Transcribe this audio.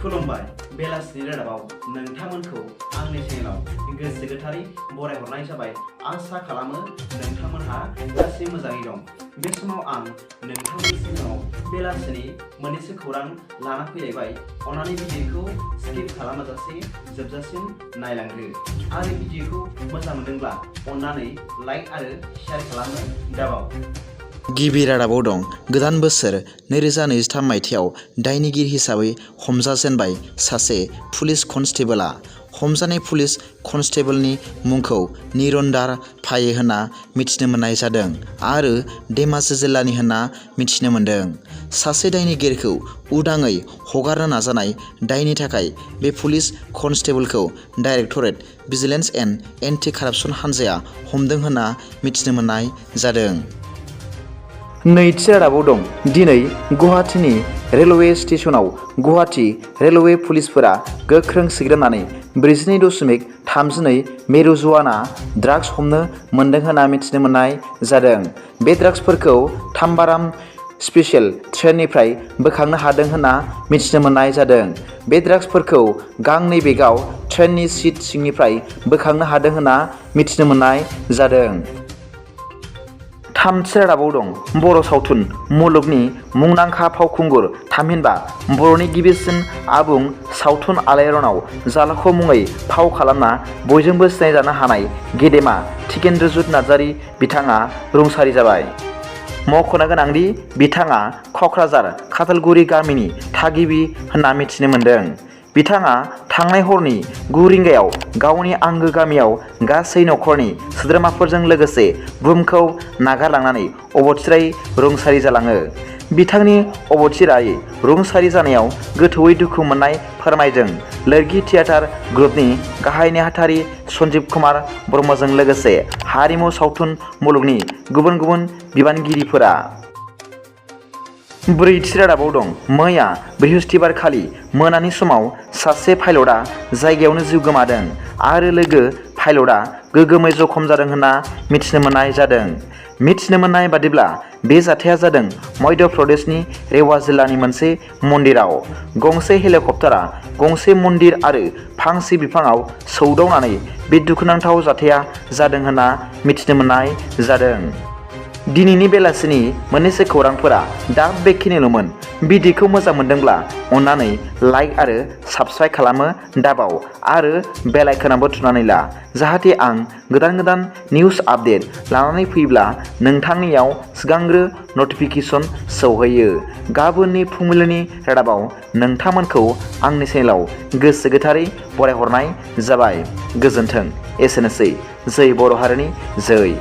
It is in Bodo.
खुलुमबाय बेलासिनि रादाबाव नोंथांमोनखौ आंनि चेनेलाव गोसो गोथारै बरायहरनाय जाबाय। आसा खालामो नोंथांमोनहा गासै मोजाङै दं। बे समाव आं नोंथांमोननि सिगाङाव बेलासिनि मोननैसो खौरां लाना फैलायबाय। अन्नानै भिडिअखौ स्किप खालामाजासे जोबजासिम नायलांदो आरो भिडिअखौ मोजां मोनदोंब्ला अन्नानै लाइक आरो शेयार खालामनो दाबाव। गिबि रादाबाव दं गोदान बोसोर 2023 मायथाइयाव दायनिगिरि हिसाबै हमजाजेनबाय सासे पुलिस कनस्टेबलआ। हमजानाय पुलिस कनस्टेबलनि मुंखौ निरन्दार फाये होनना मिथिनो मोननाय जादों आरो धेमाजि जिल्लानि होनना मिथिनो मोन्दों। सासे दायनिगिरिखौ उदाङै हगारनो नाजानाय दायनि थाखाय बे पुलिस कनस्टेबलखौ directorate vigilance and anti corruption हान्जाया हमदों होनना मिथिनो मोननाय जादों। नैथि रादाबाव दं दिनै गुवाहाटीनि रेलवे स्टेशनाव गुवाहाटी रेलवे पुलिसफोरा गोख्रों सिग्रोमनानै 42.32 मेरुजुआना ड्राग्स हमनो मोन्दों होनना मिथिनो मोननाय जादों। बे ड्राग्सफोरखौ थाम्बाराम स्पेशेल ट्रेननिफ्राय बोखांनो हादों होनना मिथिनो मोननाय जादों। बे ड्राग्सफोरखौ गांनै बेगआव ट्रेननि सिट सिंनिफ्राय बोखांनो हादों होनना मिथिनो मोननाय जादों। थामथि रादाबाव दं बर' सावथुन मुलुगनि मुंदांखा फावखुंगुर थामहिनबा बर'नि गिबिसिन आबुं सावथुन आलायारनाव जालाखौ मुङै फाव खालामना बयजोंबो सिनायजानो हानाय गेदेमा थिकेन्द्रजुत नार्जारी बिथाङा रुंसारि जाबाय। मख'नो गोनांदि बिथाङा क'क्राझार खातालगुरि गामिनि थागिबि होनना मिथिनो मोन्दों। बिथाङा थांनाय हरनि 9 रिंगायाव गावनि आंगो गामियाव गासै नखरनि सोद्रोमाफोरजों लोगोसे बुहुमखौ नागारलांनानै अबथिरायै रुंसारि जालाङो। बिथांनि अबथिरायै रुंसारि जानायाव गोथौयै दुखु मोननाय फोरमायदों लोरगि थियेटार ग्रुपनि गाहाय नेहाथारि सन्जीब कुमार ब्रह्मजों लोगोसे हारिमु सावथुन मुलुगनि गुबुन गुबुन बिबानगिरिफोरा। ब्रैथि रादाबाव दं मैया बृहस्पतिबारखालि मोनानि समाव सासे पाइलटआ जायगायावनो जिउ गोमादों आरो लोगो पाइलटआ गोगोमै जखम जादों होनना मिथिनो मोननाय जादों। मिथिनो मोननाय बादिब्ला बे जाथाया जादों मध्य प्रदेशनि रेवा जिल्लानि मोनसे मन्दिराव गंसे हेलिकप्टारा गंसे मन्दिर आरो फांसे बिफाङाव सौदावनानै बे दुखुनांथाव जाथाया जादों होनना मिथिनो मोननाय जादों। दिनैनि बेलासिनि मोननैसो खौरांफोरा दा बेखिनिल'मोन। भिडिअखौ मोजां मोनदोंब्ला अन्नानै लाइक आरो साबस्क्राइब खालामनो दाबाव आरो बेल आइकनआवबो थुनानै ला जाहाथे आं गोदान गोदान निउस आपडेट लानानै फैब्ला नोंथांनियाव सिगांग्रो नटिफिकेसन सौहैयो। गाबोननि फुंबिलिनि रादाबाव नोंथांमोनखौ आंनि चेनेलाव गोसो गोथारै बरायहरनाय जाबाय। गोजोन्थों। एसेनोसै। जै बर' हारिनि जै।